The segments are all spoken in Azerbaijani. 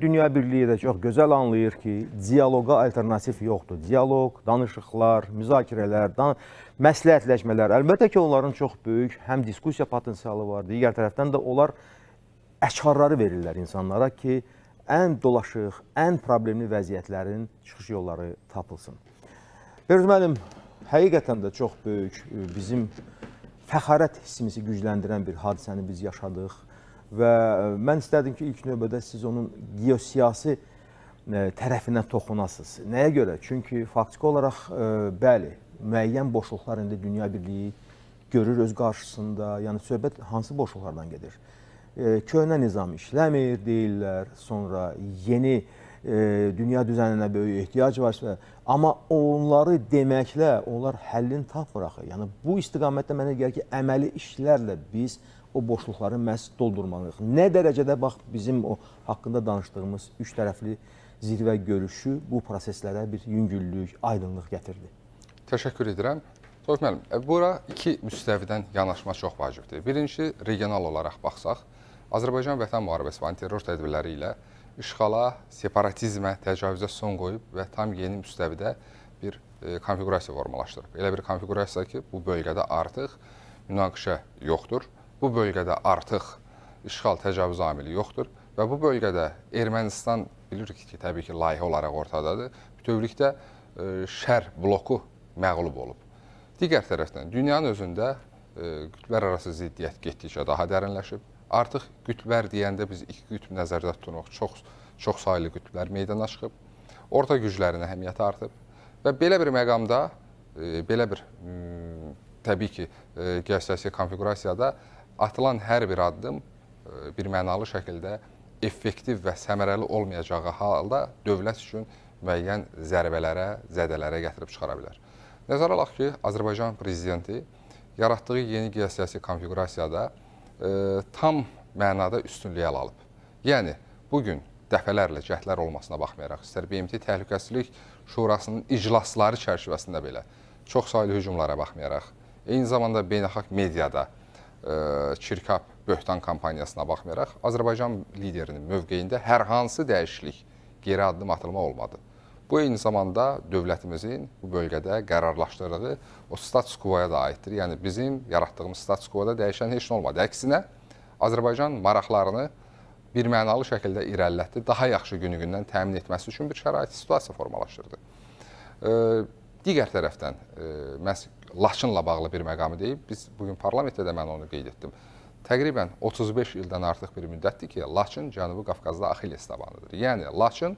Dünya Birliyi də çox gözəl anlayır ki, dialoqa alternativ yoxdur. Dialoq, danışıqlar, müzakirələr, məsləhətləşmələr, əlbəttə ki, onların çox böyük həm diskussiya potensialı var, digər tərəfdən də onlar əşkarları verirlər insanlara ki, ən dolaşıq, ən problemli vəziyyətlərin çıxış yolları tapılsın. Bəhroz müəllim, həqiqətən də çox böyük bizim fəxarət hissimizi gücləndirən bir hadisəni biz yaşadıq və mən istərdim ki, ilk növbədə siz onun geosiyasi tərəfinə toxunasınız. Nəyə görə? Çünki faktiki olaraq, bəli, müəyyən boşluqlar indi Dünya Birliyi görür öz qarşısında. Yəni söhbət hansı boşluqlardan gedir? Köhnə nizam işləmir deyirlər, sonra yeni dünya düzəninə böyük ehtiyac var. Amma onları deməklə onlar həllini tapmır axı. Yəni bu istiqamətdə mənə gəlir ki, əməli işlərlə biz o boşluqları məhz doldurmalıyıq. Nə dərəcədə bax bizim o haqqında danışdığımız üç tərəfli zirvə görüşü bu proseslərə bir yüngüllük, aydınlıq gətirdi. Təşəkkür edirəm. Tofiq müəllim, bura iki müstəvidən yanaşma çox vacibdir. Birincisi, regional olaraq baxsaq, Azərbaycan Vətən Müharibəsi və antiterror tədbirləri ilə işğala, separatizmə, təcavüzə son qoyub və tam yeni müstəvidə bir konfiqurasiya formalaşdırıb. Elə bir konfiqurasiya ki, bu bölgədə artıq münaqişə yoxdur, bu bölgədə artıq işğal, təcavüz amili yoxdur və bu bölgədə Ermənistan, bilirik ki, təbii ki, layihə olaraq ortadadır, bütövlükdə şər bloku məğlub olub. Digər tərəfdən, dünyanın özündə qütblər arası ziddiyyət getdikcə daha dərinləşib. Artıq qütblər deyəndə biz iki qütb nəzərdə tuturuq, çox saylı qütblər meydana çıxıb, orta güclərin əhəmiyyəti artıb və belə bir məqamda, belə bir təbii ki, geosiyasi konfiqurasiyada atılan hər bir addım bir mənalı şəkildə effektiv və səmərəli olmayacağı halda dövlət üçün müəyyən zərbələrə, zədələrə gətirib çıxara bilər. Nəzərə alaq ki, Azərbaycan prezidenti yaratdığı yeni geosiyasi konfiqurasiyada tam mənada üstünlüyü ələ alıb. Yəni, bugün dəfələrlə cəhdlər olmasına baxmayaraq, istər BMT Təhlükəsizlik Şurasının iclasları çərçivəsində belə çox saylı hücumlara baxmayaraq, eyni zamanda beynəlxalq mediada çirkab, böhtan kampaniyasına baxmayaraq, Azərbaycan liderinin mövqeyində hər hansı dəyişiklik, geri addım atılma olmadı. Bu, eyni zamanda dövlətimizin bu bölgədə qərarlaşdırdığı o status quo-ya da aiddir. Yəni, bizim yaratdığımız status quo-da dəyişən heç nə olmadı. Əksinə, Azərbaycan maraqlarını bir mənalı şəkildə irəlilətdi, daha yaxşı günü-gündən təmin etməsi üçün bir şərait, situasiya formalaşdırdı. Digər tərəfdən, məhz Laçınla bağlı bir məqamı deyib, biz bugün parlamentdə də mən onu qeyd etdim. Təqribən 35 ildən artıq bir müddətdir ki, Laçın Cənubi Qafqazda Axilles dabanıdır. Yəni, Laçın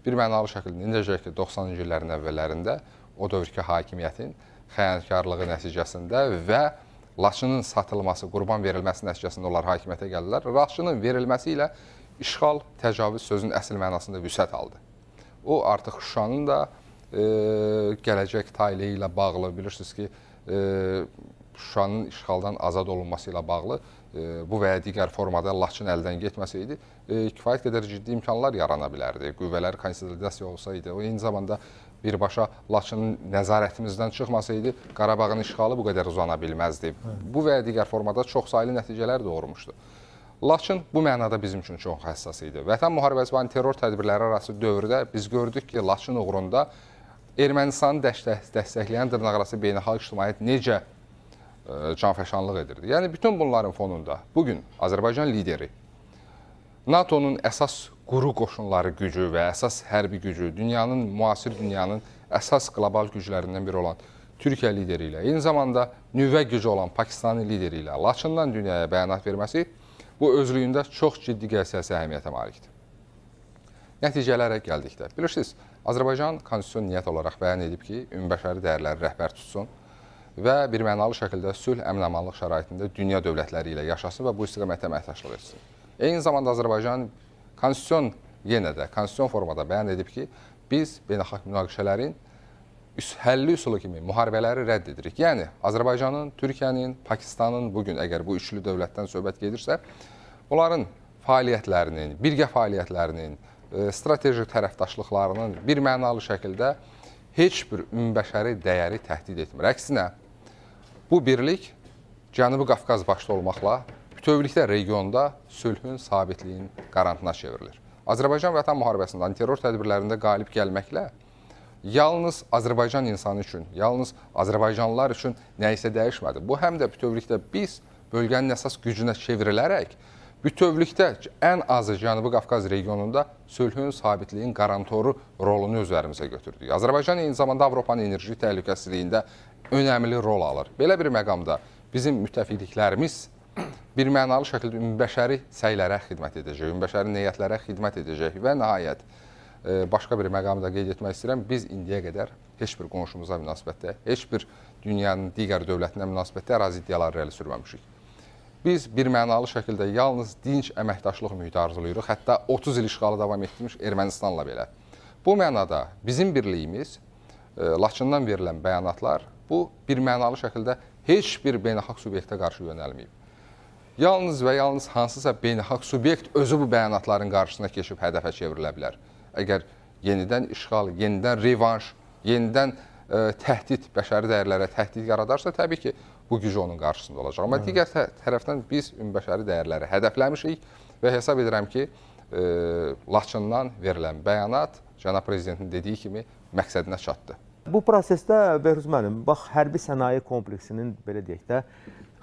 bir mənalı şəkildə, necə ki, 90-cı illərin əvvəllərində o dövrki hakimiyyətin xəyanətkarlığı nəticəsində və Laçının satılması, qurban verilməsi nəticəsində onlar hakimiyyətə gəldilər. Laçının verilməsi ilə işğal, təcavüz sözünün əsl mənasında vüsət aldı. O, artıq Şuşanın da gələcək taleyi ilə bağlı, bilirsiniz ki, Şuşanın işğaldan azad olunması ilə bağlı bu və ya digər formada Laçın əldən getməsəydi, kifayət qədər ciddi imkanlar yarana bilərdi. Qüvvələr konsolidasiya olsaydı, o eyni zamanda birbaşa Laçının nəzarətimizdən çıxmasaydı, Qarabağın işğalı bu qədər uzana bilməzdi. Bu və ya digər formada çox saylı nəticələr doğurmuşdu. Laçın bu mənada bizim üçün çox həssas idi. Vətən müharibəsi və terror tədbirləri arası dövrdə biz gördük ki, Laçın uğrunda Ermənistanı dəstəkləyən dırnaqarası beynəlxalq ictimaiyyət necə canfəşanlıq edirdi. Yəni, bütün bunların fonunda bugün Azərbaycan lideri NATO-nun əsas quru qoşunları gücü və əsas hərbi gücü, dünyanın, müasir dünyanın əsas qlobal güclərindən biri olan Türkiyə lideri ilə, eyni zamanda nüvə gücü olan Pakistanın lideri ilə Laçından dünyaya bəyanat verməsi bu özlüyündə çox ciddi geosiyasi əhəmiyyətə malikdir. Nəticələrə gəldikdə, bilirsiniz, Azərbaycan konstitusion niyyət olaraq bəyan edib ki, ümumbəşəri dəyərləri rəhbər tutsun və bir mənalı şəkildə sülh, əmin-amanlıq şəraitində dünya dövlətləri ilə yaşasın və bu istiqamətdə əməkdaşlıq etsin. Eyni zamanda Azərbaycan konstitusion, yenə də konstitusion formada bəyan edib ki, biz beynəlxalq münaqişələrin həlli üsulu kimi müharibələri rədd edirik. Yəni, Azərbaycanın, Türkiyənin, Pakistanın bugün əgər bu üçlü dövlətdən söhbət gedirsə, onların fəaliyyətlərinin, birgə fəaliyyətlərinin, strateji tərəfdaşlıqlarının bir mənalı şəkildə heç bir ümumbəşəri dəyəri təhdid etmir. Əksinə, bu birlik Cənubi Qafqaz başda olmaqla bütövlükdə regionda sülhün, sabitliyin qarantına çevrilir. Azərbaycan Vətən Müharibəsində antiterror tədbirlərində qalib gəlməklə yalnız Azərbaycan insanı üçün, yalnız azərbaycanlılar üçün nə isə dəyişmədi. Bu, həm də bütövlükdə biz bölgənin əsas gücünə çevrilərək bütövlükdə ən azı Cənubi Qafqaz regionunda sülhün, sabitliyin qarantoru rolunu üzərimizə götürdük. Azərbaycan eyni zamanda Avropanın enerji təhlükəsizliyində önəmli rol alır. Belə bir məqamda bizim müttəfiqliklərimiz bir mənalı şəkildə ümumbəşəri səylərə xidmət edəcək, ümumbəşəri niyyətlərə xidmət edəcək və nəhayət başqa bir məqamı da qeyd etmək istəyirəm. Biz indiyə qədər heç bir qonşumuza münasibətdə, heç bir dünyanın digər dövlətinə münasibətdə ərazi iddiaları irəli sürməmişik. Biz bir mənalı şəkildə yalnız dinc əməkdaşlıq mühiti arzulayırıq, hətta 30 il işğalı davam etdirmiş Ermənistanla belə. Bu mənada bizim birliyimiz, Laçından verilən bəyanatlar, bu bir mənalı şəkildə heç bir beynəlxalq subyektə qarşı yönəlməyib. Yalnız və yalnız hansısa beynəlxalq subyekt özü bu bəyanatların qarşısına keçib hədəfə çevrilə bilər. Əgər yenidən işğal, yenidən revanş, yenidən təhdid, bəşəri dəyərlərə təhdid yaradarsa, təbii ki, bu gücü onun qarşısında olacaq. Amma digər tərəfdən biz ümumbəşəri dəyərləri hədəfləmişik və hesab edirəm ki, Laçından verilən bəyanat, cənab prezidentin dediyi kimi, məqsədinə çatdı. Bu prosesdə, Bəhruz müəllim, bax, hərbi sənaye kompleksinin, belə deyək də,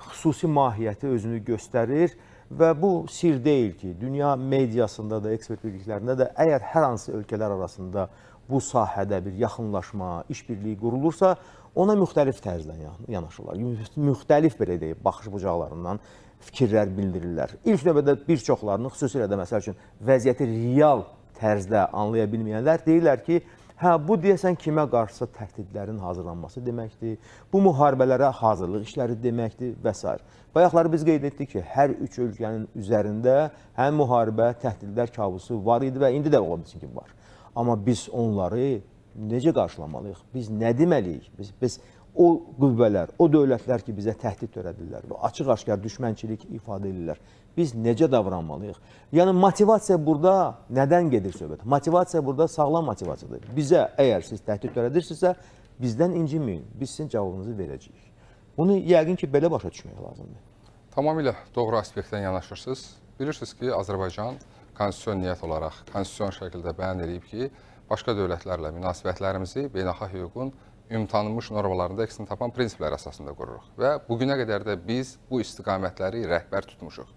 xüsusi mahiyyəti özünü göstərir və bu sir deyil ki, dünya mediasında da, ekspert birliklərində də əgər hər hansı ölkələr arasında bu sahədə bir yaxınlaşma, işbirliyi qurulursa, ona müxtəlif tərzdən yanaşırlar. Müxtəlif, belə deyək, baxış bucaqlarından fikirlər bildirirlər. İlk növbədə bir çoxlarını, xüsusilə də məsəl üçün vəziyyəti real tərzdə anlaya bilməyənlər deyirlər ki, hə, bu deyəsən kimə qarşı təhdidlərin hazırlanması deməkdir, bu müharibələrə hazırlıq işləri deməkdir və s. Bayaqları biz qeyd etdik ki, hər üç ölkənin üzərində həm müharibə, təhdidlər kabusu var idi və indi də ola bilsin ki, var. Amma biz onları necə qarşılamalıyıq? Biz nə deməliyik? Biz o qüvvələr, o dövlətlər ki, bizə təhdid törədirlər və açıq-aşkar düşmənçilik ifadə edirlər. Biz necə davranmalıyıq? Yəni, motivasiya burada nədən gedir söhbət? Motivasiya burada sağlam motivasiyadır. Bizə əgər siz təhdid törədirsinizsə, bizdən inciməyin, biz sizin cavabınızı verəcəyik. Bunu yəqin ki, belə başa düşmək lazımdır. Tamamilə doğru aspektdən yanaşırsınız. Bilirsiniz ki, Azərbaycan konstitusion niyyət olaraq, konstitusion şəkildə bəyan edib ki, başqa dövlətlərlə münasibətlərimizi beynəlxalq hüququn ümumtanınmış normalarında əksini tapan prinsiplər əsasında qururuq. Və bugünə qədər də biz bu istiqamətləri rəhbər tutmuşuq.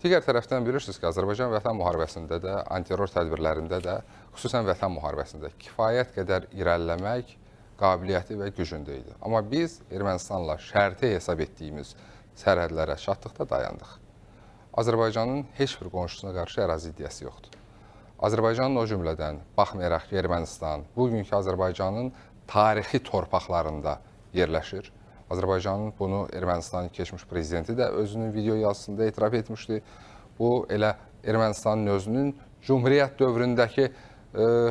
Digər tərəfdən bilirsiniz ki, Azərbaycan Vətən Müharibəsində də, antiterror tədbirlərində də, xüsusən Vətən Müharibəsində kifayət qədər irəliləmək qabiliyyəti və gücündə idi. Amma biz Ermənistanla şərti hesab etdiyimiz sərhədlərə çatdıqda dayandıq. Azərbaycanın heç bir qonşusuna qarşı ərazi iddiası yoxdur. Azərbaycanın o cümlədən, baxmayaraq ki, Ermənistan bugünkü Azərbaycanın tarixi torpaqlarında yerləşir. Azərbaycanın bunu Ermənistanın keçmiş prezidenti də özünün video yazısında etiraf etmişdi. Bu elə Ermənistanın özünün Cumhuriyyət dövründəki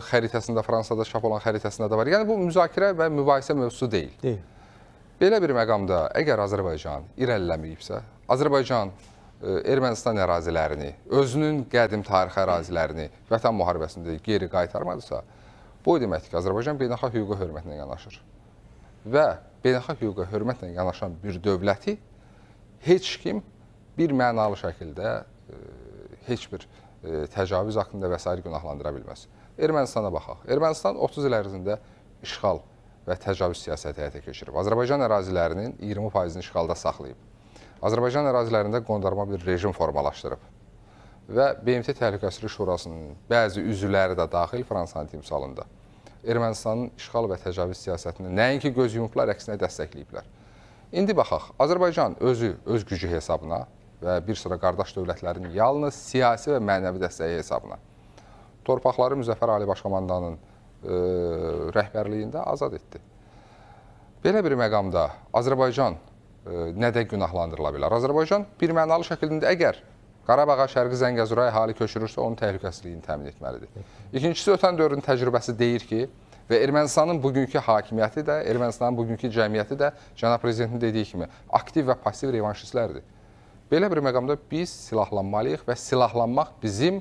xəritəsində, Fransada çap olan xəritəsində də var. Yəni bu müzakirə və mübahisə mövzusu deyil. Deyil. Belə bir məqamda əgər Azərbaycan irəliləməyibsə, Azərbaycan Ermənistan ərazilərini, özünün qədim tarixi ərazilərini Vətən müharibəsində geri qaytarmadısa, bu deməkdir ki, Azərbaycan beynəlxalq hüquqa hörmətlə yanaşır. Və beynəlxalq hüquqa hörmətlə yanaşan bir dövləti heç kim bir mənalı şəkildə heç bir təcavüz haqqında və sair günahlandıra bilməz. Ermənistana baxaq. Ermənistan 30 il ərzində işğal və təcavüz siyasəti həyata keçirib. Azərbaycan ərazilərinin 20%-ni işğalda saxlayıb. Azərbaycan ərazilərində qondarma bir rejim formalaşdırıb. Və BMT Təhlükəsizlik Şurasının bəzi üzvləri də daxil Fransanın timsalında Ermənistanın işğal və təcavüz siyasətini nəinki göz yumublar, əksinə dəstəkləyiblər. İndi baxaq, Azərbaycan özü öz gücü hesabına və bir sıra qardaş dövlətlərin yalnız siyasi və mənəvi dəstəyi hesabına torpaqları Müzəffər Ali Başkomandanın rəhbərliyində azad etdi. Belə bir məqamda Azərbaycan nədə günahlandırıla bilər? Azərbaycan bir mənalı şəkildə əgər Qarabağa, Şərqi Zəngəzura əhali köçürürsə, onun təhlükəsizliyini təmin etməlidir. İkincisi, ötən dövrün təcrübəsi deyir ki, və Ermənistanın bugünkü hakimiyyəti də, Ermənistanın bugünkü cəmiyyəti də, cənab prezidentin dediyi kimi, aktiv və pasiv revanşistlərdir. Belə bir məqamda biz silahlanmalıyıq və silahlanmaq bizim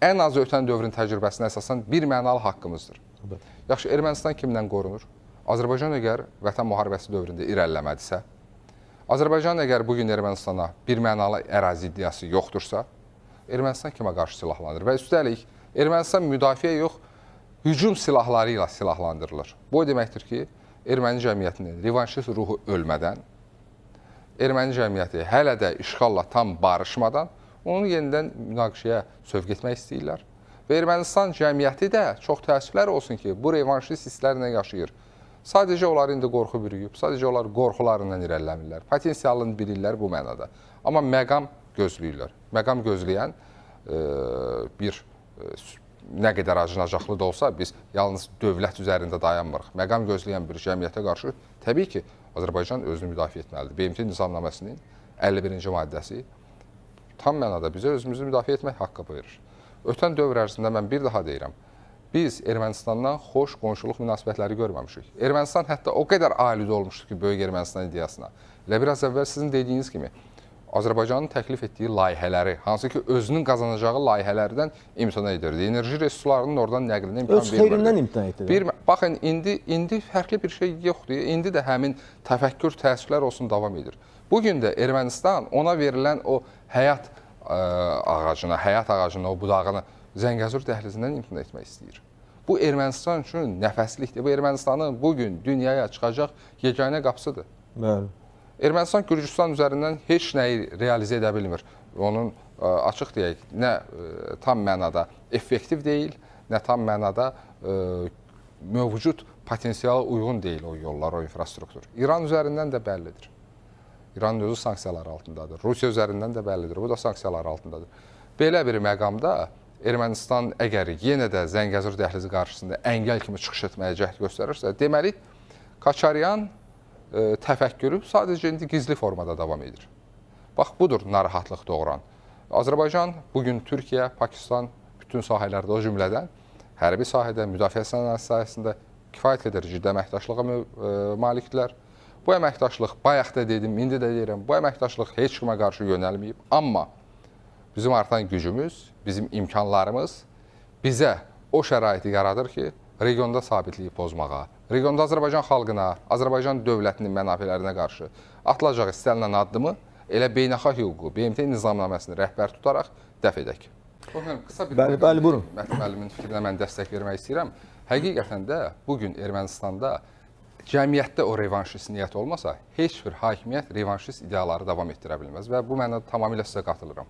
ən az ötən dövrün təcrübəsinə əsasən bir mənalı haqqımızdır. Yaxşı, Ermənistan kimdən qorunur? Azərbaycan əgər Vətən müharibəsi dövründə irəliləmədisə, Azərbaycan əgər bugün Ermənistana bir mənalı ərazi iddiası yoxdursa Ermənistan kimə qarşı silahlanır? Və üstəlik, Ermənistan müdafiə yox, hücum silahları ilə silahlandırılır. Bu o deməkdir ki, erməni cəmiyyətinin revanşist ruhu ölmədən, erməni cəmiyyəti hələ də işğalla tam barışmadan onu yenidən münaqişəyə sövq etmək istəyirlər. Və Ermənistan cəmiyyəti də çox təəssüflər olsun ki, bu revanşist hisslərlə yaşayır. Sadəcə onları indi qorxu bürüyüb, sadəcə onlar qorxularından irəliləmirlər. Potensialını bilirlər bu mənada. Amma məqam gözləyirlər. Məqam gözləyən bir nə qədər acınacaqlı da olsa, biz yalnız dövlət üzərində dayanmırıq. Məqam gözləyən bir cəmiyyətə qarşı təbii ki, Azərbaycan özünü müdafiə etməlidir. BMT Nizamnaməsinin 51-ci maddəsi tam mənada bizə özümüzü müdafiə etmək haqqı verir. Ötən dövr ərzində mən bir daha deyirəm, biz Ermənistandan xoş qonşuluq münasibətləri görməmişik. Ermənistan hətta o qədər alidə olmuşdu ki, Böyük Ermənistan ideyasına. Elə biraz əvvəl sizin dediyiniz kimi, Azərbaycanın təklif etdiyi layihələri, hansı ki, özünün qazanacağı layihələrdən imtina edirdi. Enerji resurslarının oradan nəqlinə imkan vermirdi. Öz xeyrindən imtina etdi. Baxın, indi fərqli bir şey yoxdur. İndi də həmin təfəkkür, təəssüflər olsun davam edir. Bugün də Ermənistan ona verilən o həyat ağacına, həyat ağacına, o budağını Zəngəzur dəhlizindən imtina etmək istəyir. Bu Ermənistan üçün nəfəslikdir. Bu Ermənistanın bugün dünyaya çıxacaq yeganə qapısıdır. Bəli. Ermənistan Gürcüstan üzərindən heç nəyi realizə edə bilmir. Onun açıq deyək, nə tam mənada effektiv deyil, nə tam mənada mövcud potensiala uyğun deyil o yollar, o infrastruktur. İran üzərindən də bəllidir. İranın özü sanksiyalar altındadır. Rusiya üzərindən də bəllidir. Bu da sanksiyalar altındadır. Belə bir məqamda Ermənistan əgər yenə də Zəngəzur dəhlizi qarşısında əngəl kimi çıxış etməyə cəhd göstərirsə, deməli Koçaryan təfəkkürü sadəcə indi gizli formada davam edir. Bax, budur narahatlıq doğuran. Azərbaycan bugün Türkiyə, Pakistan bütün sahələrdə, o cümlədən hərbi sahədə, müdafiə sənayesi sahəsində kifayət qədər ciddi əməkdaşlığa malikdirlər. Bu əməkdaşlıq, bayaq da dedim, indi də deyirəm, bu əməkdaşlıq heç kimə qarşı yönəlməyib, amma bizim artan gücümüz, bizim imkanlarımız bizə o şəraiti yaradır ki, regionda sabitliyi pozmağa, regionda Azərbaycan xalqına, Azərbaycan dövlətinin mənafelərinə qarşı atılacaq istənilən addımı elə beynəlxalq hüququ, BMT nizamnaməsini rəhbər tutaraq dəf edək. Qısa bir bəli, buyurun. Məhdi müəllimin fikrinə mən dəstək vermək istəyirəm. Həqiqətən də bugün Ermənistanda cəmiyyətdə o revanşist niyyət olmasa, heç bir hakimiyyət revanşist ideyaları davam etdirə bilməz və bu mənada tamamilə sizə qatılıram.